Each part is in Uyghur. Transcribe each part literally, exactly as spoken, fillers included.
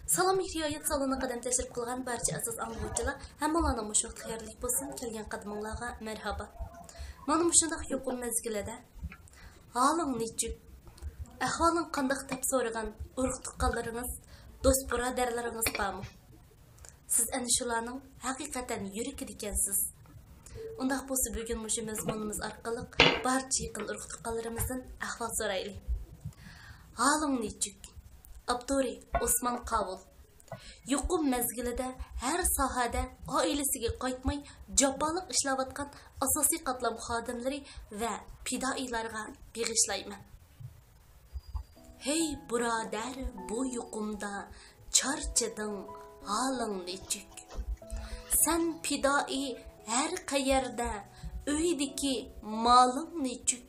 سالام، مېھرى ھايات سالونىغا قەدەم تەشرىپ قىلغان بارچە ئەزىز ئاڭلىغۇچىلار، ھەممىڭلارنىڭ مۇشۇ ۋاقتى خەيرلىك بولسۇن. كەلگەن قەدىمىڭلارغا مەرھابا. مانا مۇشۇنداق يۇقۇم مەزگىلىدە ھالىڭ نېچۈك، ئەھۋالىڭ قانداق دەپ سورىغان ئۇرۇق-تۇغقانلىرىڭىز، دوست-بۇرادەرلىرىڭىز بارمۇ؟ سىز ئەنە شۇلارنىڭ ھەقىقەتەن يۈرىكىدىكەنسىز. ئۇنداق بولسا بۈگۈن مۇشۇ مەزمۇنىمىز ئارقىلىق بارچە يېقىن ئۇرۇق-تۇغقانلىرىمىزدىن ئەھۋال سورايلى. ھالىڭ نېچۈك؟ ئاپتورى ئوسمان قاۋۇل. يۇقۇم مەزگىلىدە ھەر ساھەدە ئائىلىسىگە قايتماي جاپالىق ئىشلەۋاتقان ئاساسىي قاتلام خادىملىرى ۋە پىدائىيلارغا بېغىشلايمەن. ھەي بۇرادەر، بۇ يۇقۇمدا چارچىدىڭ، ھالىڭ نېچۈك؟ سەن پىدائىي، ھەر قەيەردە ئۆيدىكى مالىڭ نېچۈك؟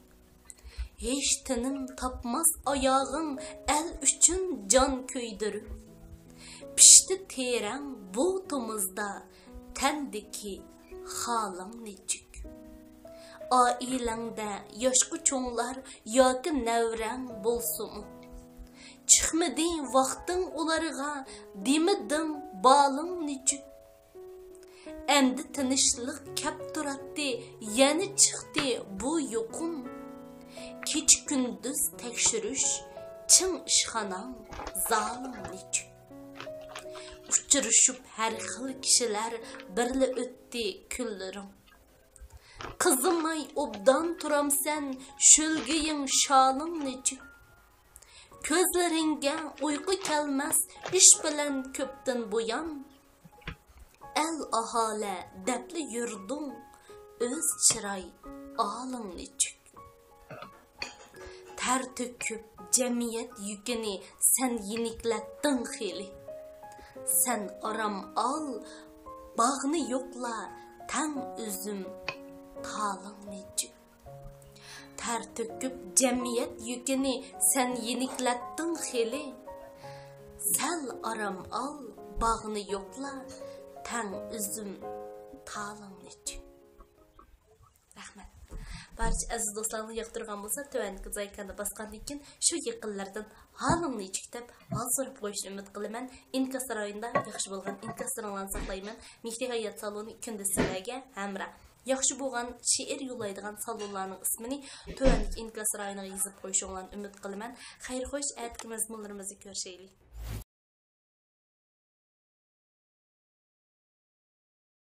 ھېچ تىنىم تاپماس ئاياغىڭ ئەل ئۈچۈن جان كۆيدۈرۈپ. پىشتى تېرەڭ بۇ تومۇزدا، تەندىكى خالىڭ نېچۈك؟ ئائىلەڭدە ياشقا چوڭلار ياكى نەۋرەڭ بولسىمۇ، چىقمىدى ۋاقتىڭ ئۇلارغا، دېمىدىڭ بالىڭ نېچۈك؟ ئەمدى تىنچلىق كەپ تۇراتتى، يەنە چىقتى بۇ يۇقۇم. كېچە-كۈندۈز تەكشۈرۈش، چىڭ ئىشخاناڭ، زالىڭ نېچۈك؟ ئۇچرىشىپ ھەر خىل كىشىلەر، بىرلا ئۆتتى كۈنلىرىڭ. قىزىماي ئوبدان تۇرامسەن، شۆلگىيىڭ، شالىڭ نېچۈك؟ كۆزلىرىڭگە ئۇيقۇ كەلمەس، ئىش بىلەن كۆپتىن بۇيان. ئەل ئاھالە دەپلا يۈردۈڭ، ئۆز چىراي ئالىڭ نېچۈك؟ تەر تۆكۈپ جەمئىيەت يۈكىنى سەن يېنىكلەتتىڭ خېلى. سەن ئارام ئال، باغنى يوقلا، تەڭ ئۈزۈم تالىڭ نېچۈك؟ تەر تۆكۈپ جەمئىيەت يۈكىنى سەن يېنىكلەتتىڭ خېلى. سەل ئارام ئال، باغنى يوقلا، تەڭ ئۈزۈم تالىڭ نېچۈك؟ رەھمەت. بارچە ئەزىز دوستلارنىڭ ياقتۇرغان بولسا، تۆۋەندىكى زايكاننى باسقاندىن كېيىن شۇ يېقىنلىرىدىن ھالىڭ نېچۈك دەپ ھال سوراپ قويۇشنى ئۈمىد قىلىمەن. ئىنكاس رايونىدا ياخشى بولغان ئىنكاسلىرىڭلارنى ساقلايمەن. مېھرى ھايات سالونى كۈندۈز سىلەرگە ھەمراھ. ياخشى بولغان شېئىر يوللايدىغان سالونلارنىڭ ئىسمىنى تۆۋەندىكى ئىنكاس رايونىغا يېزىپ قويۇشۇڭلارنى ئۈمىد قىلىمەن. خەير خوش، ئەتىكى مەزمۇنلىرىمىزدا كۆرۈشەيلى.